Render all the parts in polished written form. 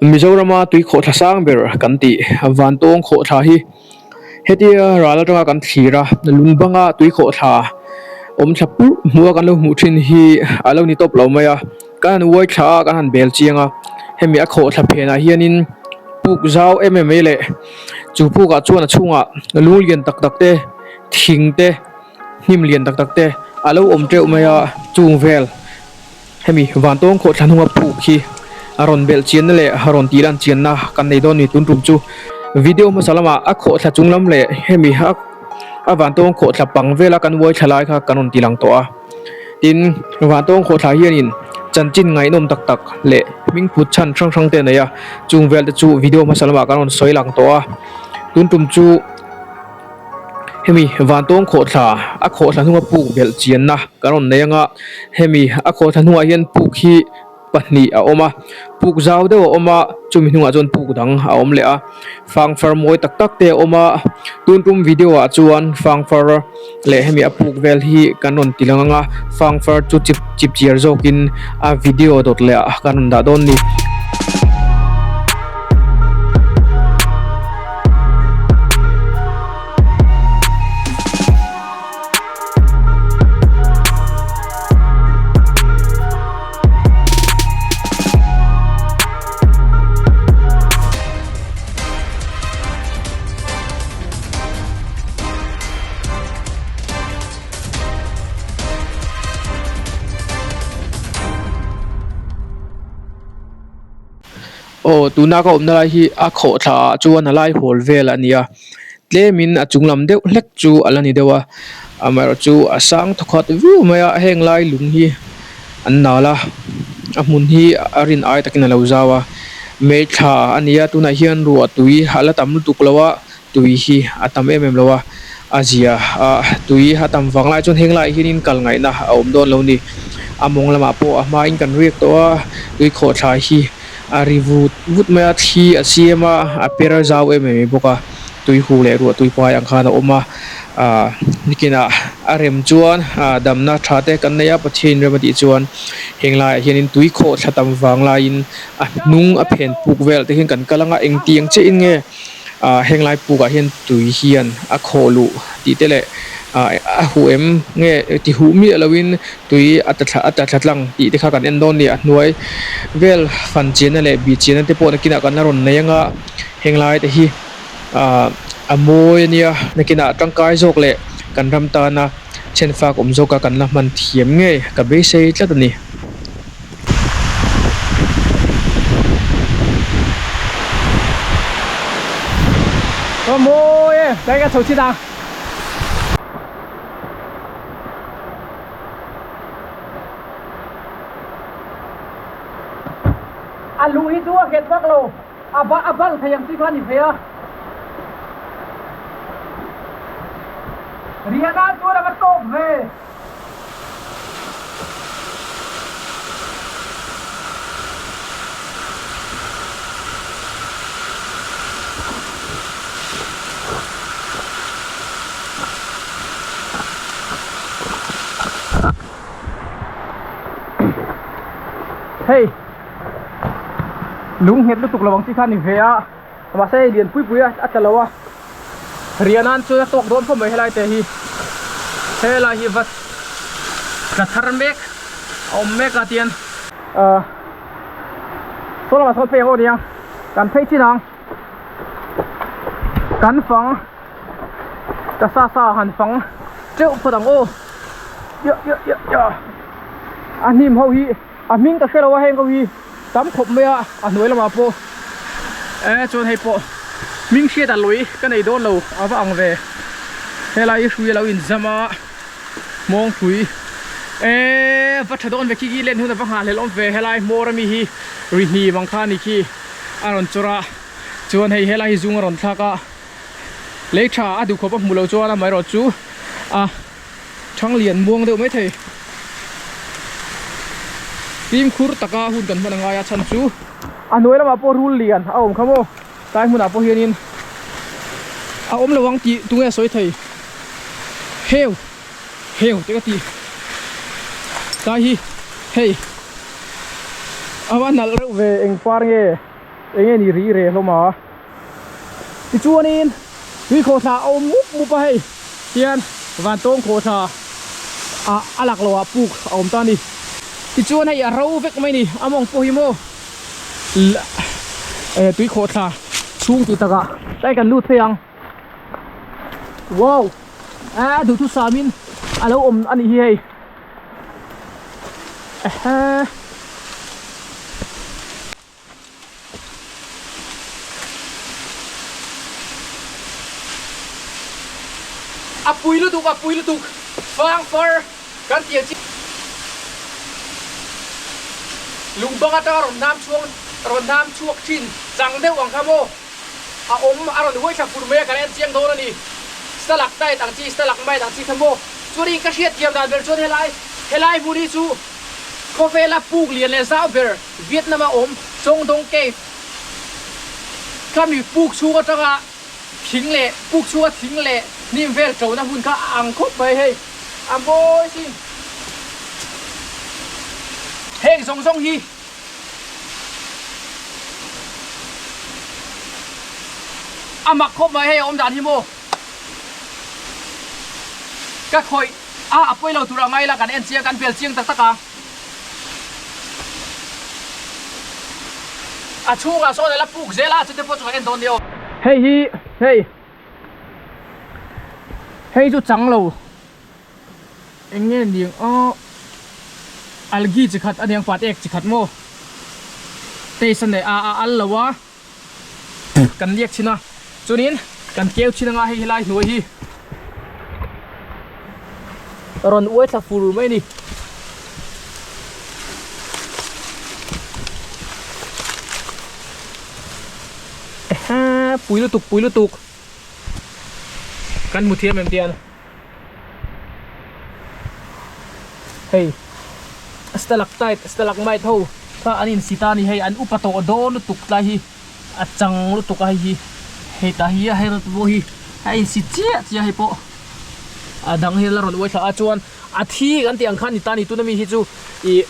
Mizorama tui khawhthla sang ber kan tih Vantawng khawhthla hi hetia ral atanga kan thlir a lung banga tui khawhthla awm thla purh hmuh a kan lo hmuh thin hi a lo ni tawp lo mai a kan han uai thla a kan han bel chiang a hemi a khawhthla phenah hianin puk zau em em mai leh chu pukah chuan a chhungah lung lian tak tak te thing te hnim lian tak tak te a lo awm teuh mai a chung vel. Hemi Vantawng khawhthla hnunga puk hi a rawn belh chianna leh a rawn tih lan chianna kan nei dawn ni tun tum chu video hmasa lamah a khawhthla chung lam leh hemi a a Vantawng khawhthla pang vela kan uai thla lai kha kan rawn ti lang tawh a. Tin, Vantawng khawhthla hianin chanchin ngaihnawm tak tak leh hming put chhan hrang hrang te a nei a, chung vel te chu video hmasa lamah kan rawn sawi lang tawh a. Tun tum chu. Hemi Vantawng khawhthla a khawhthla hnunga puk belh chianna kan rawn nei anga hemi a khawhthla hnungah hian puk hi pahnih a awm a puk zau deuh a awm a chumi hnungah chuan puk dang a awm leh a fangfar mawi tak tak te a awm a tun tum video ah chuan fangfar leh hemi a puk vel hi kan rawn ti lang anga fangfar chu chip chip chiar zawkin a video dawt leh ah kan rawn dah dawn a ni. Aw tuna ka awmna lai hi a khawhthla ah chuan a lai hawl vel a ni a tlemin a chung lam deuh hlek chu a la ni deuh a amaherawh chu a sang thawkhat viau mai a heng lai lung hi an nal a a hmun hi a rin ai takin a lo zau a hmeithla a ni a tunah hian ruah tui a la tam lutuk lo a. Tui hi a tam em em lo a, a zia a tui a tam vang lai chuan heng laiah hianin kal ngaihna a awm dawn lo ni. A mawng lamah pawh a hmain kan riak tawh a, tui khawhthla hi a ri vut vut mai a, thli a siam a, a per zau em em mai bawk a, tui hu leh ruah tui pai ang khan a awm a, ah nikinah a rem chuan ah damna tha te kan nei a, Pathian rem a tih chuan heng laiah hianin tui khawhthla tam vang laiin a hnung a phen puk vel te hian kan kal ang a, engtiang chiahin nge. ah heng lai puk ah hian tui hian a khawh luh tih te leh ah a huh em nge ti huh miah lo in tui a ta thla a ta thla tlang tih te kha kan en dawn a ni a hnuai vel fan chianna leh bih chianna te pawh nakinah kan la rawn nei anga heng lai te hi ah a mawi ania nakinah tangkai zawk leh kan ram tana chhenfak awm zawk a kan la hman thiam ngei ka beisei tlat a ni. Aw mawi e tlai ka chho chin a. A luh hi chu a nghet vak lo a ba a bal thei ang chi kha a ni ve a. Riahna chuan a va tawk ve. Hei lung nghet lutuk lo ang chi kha a ni ve a mahse hei lian pui pui a a tla lo a. Riahnan chuan a tawk dawn khawp mai helai te hi helai hi va tla thar mek a awm mek a tian ahh saw lamah sawn phei ang aw nia kan phei chin ang kan fang ka sa sa han fang teuh phawt ang aw ya ya ya ya a hnim ho hi a hming ka hre lo a heng ho hi. Tam khawp mai a, a hnuai lamah pawh eh chuan hei pawh hming hriat a lawi ka nei dawn lo a va ang ve helai hi hrui a lo inzam a hmawng hrui eh va tha dawn ve khi khi len hun a va nghahhlelh awm ve helai hmawr ami hi ri hnim ang kha a ni khi a rawn chawrh a chuan hei helai hi zung a rawn thlak a lei tha a duh khawp a hmuh loh chuan amaherawh chu a. Thang lian muang deuh mai thei. Fimkhur taka hun kan hman a ngai a chhan chu a hnuai lamah pawh rul lian a awm kha maw tlai hmunah pawh hianin a awm lo ang tih tunge a sawi thei heu heu te ka ti tlai hi hei a va nalh reuh ve eng par nge. Enge ni ri reh hlawm a. Tichuanin tui khawhthla a awm mup mup a hei tian vantawng khawhthla ah a lak loh ah puk a awm ta a ni. Tichuan hei a ro vek mai a ni a mawng pawh hi maw tui khawhthla chhung tih takah tlai kan lut phei ang. Wow! A duhthusam in a lo awm a nih hi hei. Ehe. A pui lutuk a pui lutuk fang far kan tih ang chi lung bang atanga rawn hnam chhuang rawn hnam chhuak thin chang deuh ang kha maw a awm a rawn huai thla fur mai a kan en chiang dawn a ni stalactite ang chi stalagmite ang chi kha maw chuanin ka hriat thiam dan ber chuan helai helai hmun hi chu khawvela puk lian leh zau ber Vietnam a awm Chongdong Cave kha mi puk chhung atanga thing leh puk chhunga thing leh hnim vel ṭona hmun kha a ang khawp mai hei a mawi sin. Heng zawng zawng hi a mak khawp mai hei a awm dan hi maw ka khawih a a pawi lo tur a ngai la kan en chiang kan bel chiang tak tak ang. A chhungah sawn a la puk zel a chute pawh chu kan en dawn nia aw. Hei hi hei hei chu chang lo eng nge ni ang aw algae chi khat a niang pat ek chi khat maw taste a nei a a al lo a kan liak chhin a chuanin kan keu chhin anga hei helai hnuai hi rawn uai thla fur mai a ni. Ehe pui lutuk pui lutuk kan hmu thiam em tian hei stalactite stalagmite ho kha an in sit a ni hei an upa tawh dawn lutuk tlai hi a chang lutuk a hei hi hei tah hi a hei pawh hi a in sit chiah chiah hei pawh a dang hi la rawn uai thla a chuan a thi kan tih ang khan ni ta ni tuna mi hi chu ih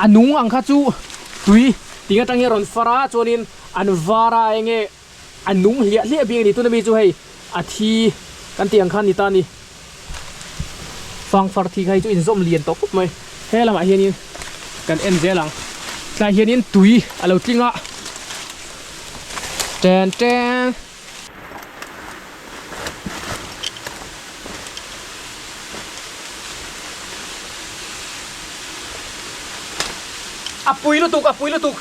a nung ang kha chu tui ting atang hian a rawn far a chuanin an var a eng nge A nung hliah hliah bik a ni. Tuna mi chu hei a thi kan tih ang khan ni ta a ni. Fangfar thi kha hi chu inzawm lian tawh khawp mai. He lamah hianin kan en zel ang. Tlai hianin tui a lo tling a. Ten ten. A pui lutuk, a pui lutuk.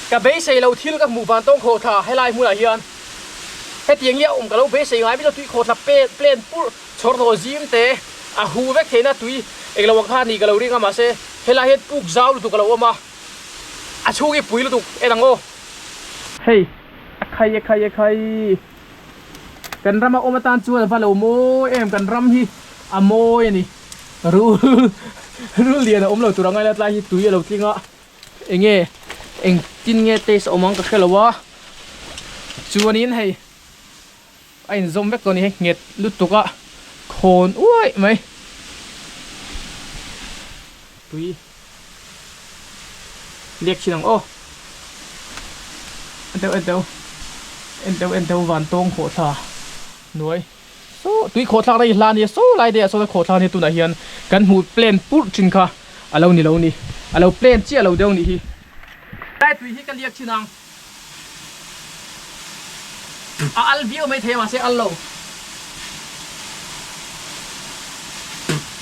Ka beisei lo thil ka hmuh van tawng khawhthla helai hmunah hian hetiang hi a awm ka lo beisei ngai miah lo tui khawhthla plan pur chhawr hnawh zim te a hu vek theihna tui englo ang kha a nih ka lo ring a mahse helai hian puk zau lutuk a lo awm a a chhung hi pui lutuk en ang aw. Hei a khai a khai a khai kan rama awm atan chuan a va lo mawi em kan ram hi a mawi a ni rul rul lian a awm lo tur ang a tlai hi tui a lo tling a. Enge engtin nge taste a awm ang ka hre lo a chuanin hei a inzawm vek tawh a ni hei nghet lutuk a khawn uaih mai tui liak thin ang aw en deuh en deuh en deuh en deuh van tawng khawh thla hnuai saw tui khawh thlak na hi hla a nia saw lai te ah sawn a khawh thlak a nia tunah hian kan hmuh plan purh thin kha. A lo ni lo ni. A lo plan chiah lo deuh nih hi. Lai tui hi ka liak thin ang. A al viau mai thei a mahse al lo.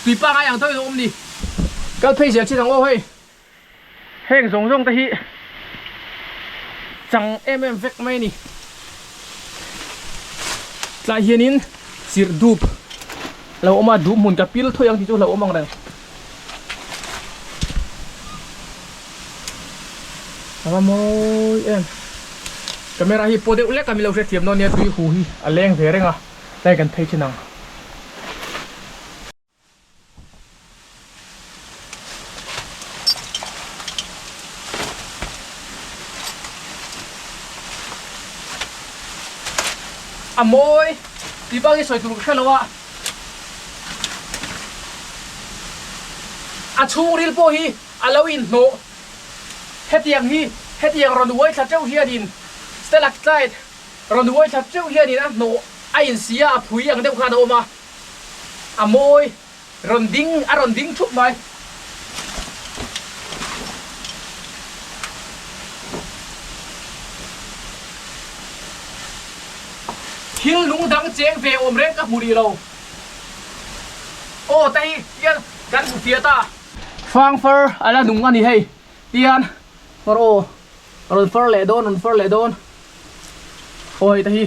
Tui pangai ang tho in a awm ni. Kal phei zel thin ang aw hei. Heng zawng zawng te hi chang em em vek mai a ni. Tlai hianin chirh dup a lo awm a, dup hmun ka pil thawi ang tih chu a lo awm ang reng. A va mawi em camera hi pawh deuh lek a min lo hrethiam dawn nia tui hu hi a leng ve reng a tlai kan phei thin ang. A mawi tih bak hi sawi tur ka hre lo a. A chhungril pawh hi a lo inhnawh. Hetiang hi hetiang rawn uai thla teuh hianin stalactite rawn uai thla teuh hianin a hnawh a insi a, a phui ang deuh khan a awm a, a mawi rawn ding a rawn ding thup mai. Thil nung dang cheng ve awm reng ka hmu rih lo. Aw ta hi tian kan hmu fiah ta. Fangfar a la nung a ni hei tian far aw rawn far leh dawn rawn far leh dawn aw hei ta hi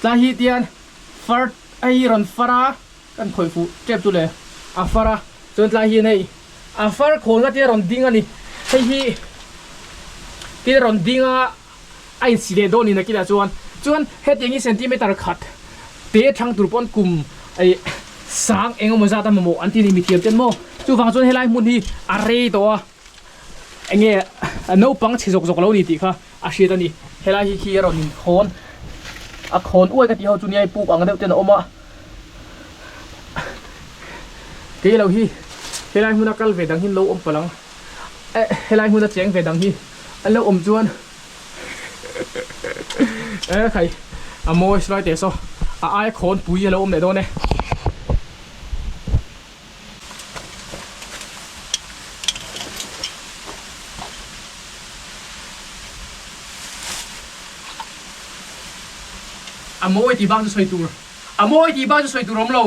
tlai hi tian far hei hi rawn far a kan khawih fuh tep chu le a far a chuan tlai hian hei a far khawn nga tia rawn ding a ni hei hi tia rawn ding a a insi leh dawn ni nakinah chuan chuan hetiang hi centimeter khat te thlang tur pawn kum ih sang eng emaw zat a mamawh an ti a ni mithiam ten maw chuvang chuan helai hmun hi a rei tawh a enge naupang chhe zawk zawk lo ni tih kha a hriat a ni helai hi khi a rawn inkhawn a khawn uai ka tih ho chu nia puk ang deuh ten a awm a kei lo hi helai hmuna kal ve dang hi an lo awm palh ang eh helai hmuna cheng ve dang hi an lo awm chuan e khai a mawi silai teh saw a aia khawn pui a lo awm leh dawn e. A mawi tih bak chu sawi tur a mawi tih bak chu sawi tur awm lo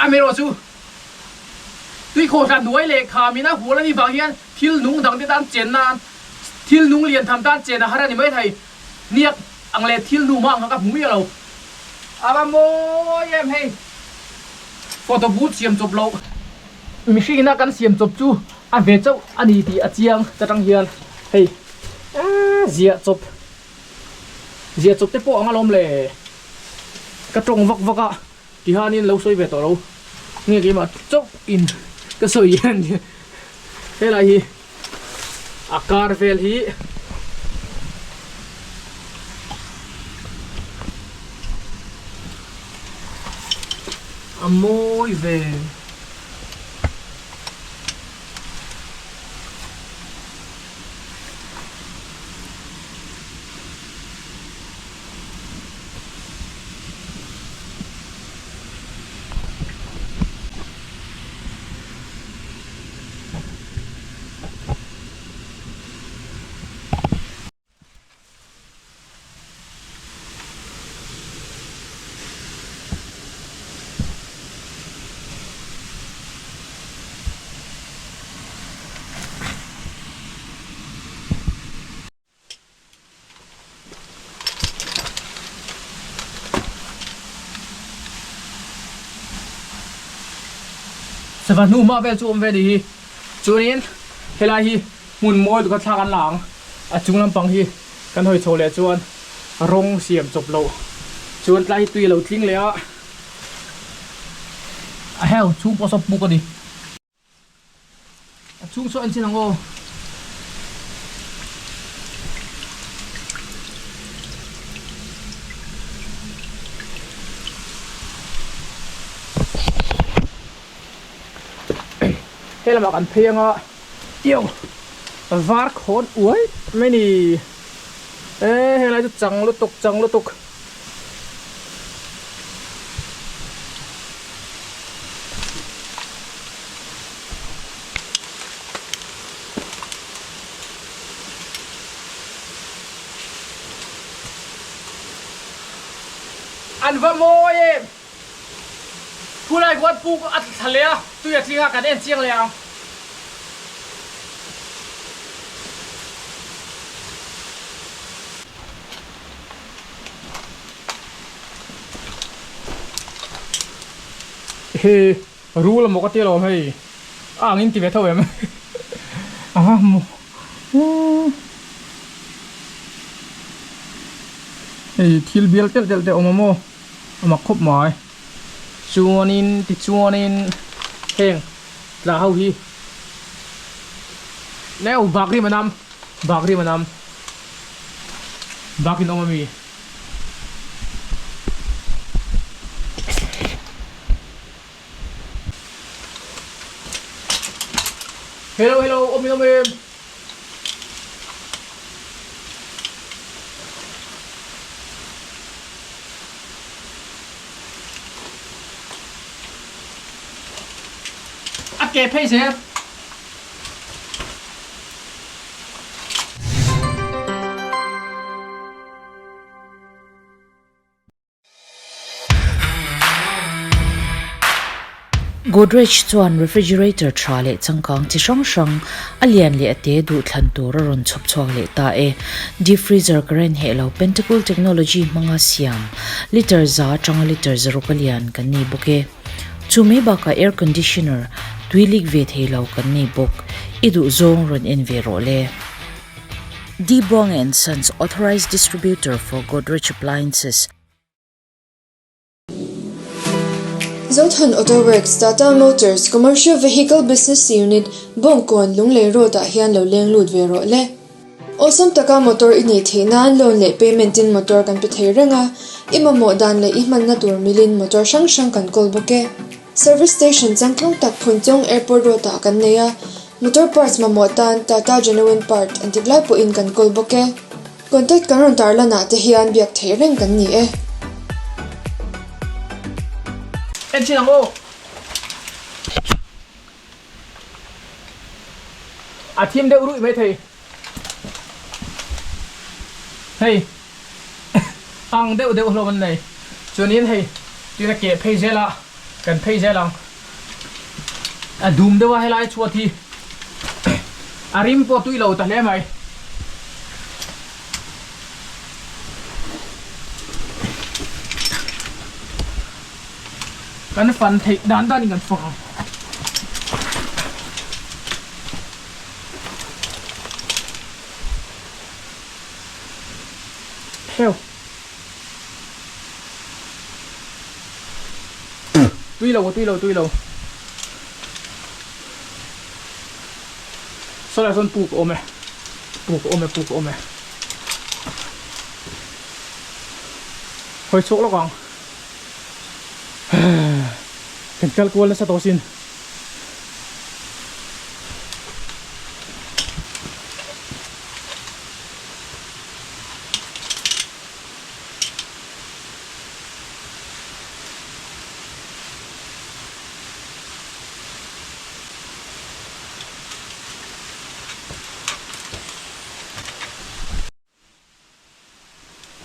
amaherawh chu tuikhawhthla hnuai leh khamin a hual anih vang hian thil nung dang te tan chen nan Thil nung lian tham tan chen a har a ni mai thei. Hniak ang leh thil nu mah ang kha ka hmu miah lo. A va mawi em hei. Photo booth siam chawp loh. Mihring ina kan siam chawp chu a ve chauh a ni tih a chiang ta tang hian hei ziah chawp ziah chawp te pawh ang alawm le. Ka tawng vak vak a tihanin lo sawi ve tawh lo. Nge keimah chauh in ka sawi hian helai hi. A kar vel hi a mawi ve. Sava hnu hma vel chu awm ve ni hi chuanin helai hi hmun mawi duka thlak an la ang a chung lampang hi kan hawi chho leh chuan rawng siam chawp loh chuan tlai hi tui a lo tling leh a a heu chhung pawh saw puk a ni. A chhung saw en chin ang aw. He lamah kan phei anga io var khawn uai mai ni e helai chu chang lutuk chang lutuk. An va mawi em! Khulai khuan puk a thla leh a, tui a tling a, kan en chiang leh ang. He rul amaw ka ti alawm hei a ang in ti ve tho em aha maw hei thil bial telh telh te a awm a maw a mak khawp mai chuanin tichuanin heng tla ho hi neu bak rim a nam bak rim a nam bak in awm ami. Hello hello awm in awm em. A ke phei zel. Godrej chuan refrigerator tha leh changkang chi hrang hrang a lian leh a te duh thlan tur a rawn chhawp chhuak leh ta e. Deep freezer current heh lo Pentacool technology hmanga siam litre za atanga litre zaruk a lian kan nei bawk e. Chu mai bakah air conditioner tui leak ve thei lo kan nei bawk. I duh zawng rawn en ve rawh le. Dibong and Sons Authorized Distributor for Godrej Appliances. Zothan Auto Works, Tata Motors, Commercial Vehicle Business Unit, Bawngkawn, Lunglei Road ah hian lo leng lut ve rawh le. Awlsam taka motor i neih theih nan loan leh payment in motor kan pe thei reng a, i mamawh dan leh i hmanna tur milin motor hrang hrang kan kawl bawk e. Service station changtlung tak Phunchawng Airport Road ah kan nei a, motor parts mamawh tan Tata Genuine Part engtik lai pawhin kan kawl bawk e. Contact kan rawn tarlan ah te hian biak theih reng kan ni e. En chin ang aw. A thim deuh ruih mai thei. Hei ang deuh deuh hlawm an nei. Chuanin hei tuina keh phei zel a kan phei zel ang. A dum deuh a helai chhuat hi a rim pawh tui lo ta hle mai. Kan fan theih dan dan in kan fang ang. Heu. Tui lo tui lo tui lo. Saw lai sawn puk a awm e. Puk a awm e puk a awm e. Hawi chhuak lawk ang. Kan kal kual nasa tawh sin.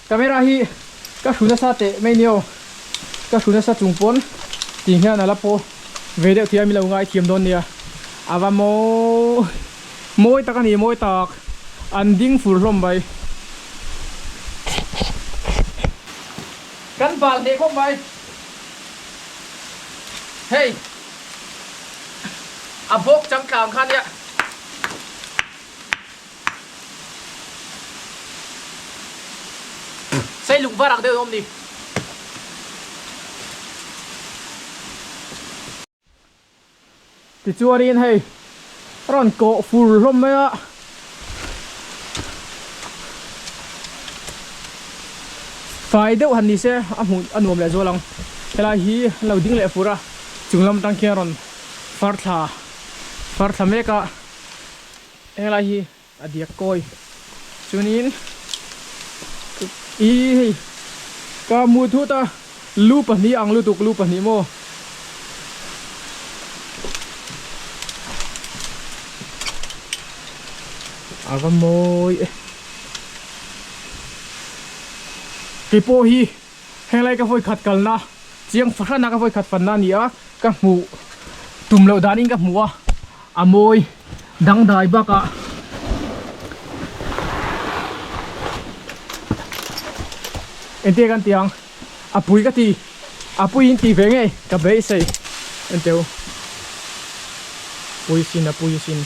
Camera hi ka hru nasa teh mai ni aw ka hru nasa chung pawn tih hian a la pawh ve deuh thei a mi lo ngai thiam dawn nia a va mawi mawi tak a ni mawi tak an ding fur hlawm mai. Kan bal hle khawp mai. Hei a bawk changtlang kha nia. Sei lung var ang deuh awm ni. Tichuanin hei rawn kawh fur hlawm mai a. Fai deuh han ni se a hmuh a nuam leh zual ang. Helai hi an lo ding leh fur a, chung lam atang khian rawn far thla far thla mek a. Helai hi a diak kawi chuanin ih hei ka hmu thut a lu pahnih ang lutuk lu pahnih maw a va mawi e keipawh hi henglai ka vawi khat kalna chiang fahran a ka vawi khat fanna a ni a ka hmuh tum loh danin ka hmu a. A mawi dangdai bakah engtia kan tih ang a pui ka ti a pui in tih ve ngei ka beisei enteu pui sin a pui sin.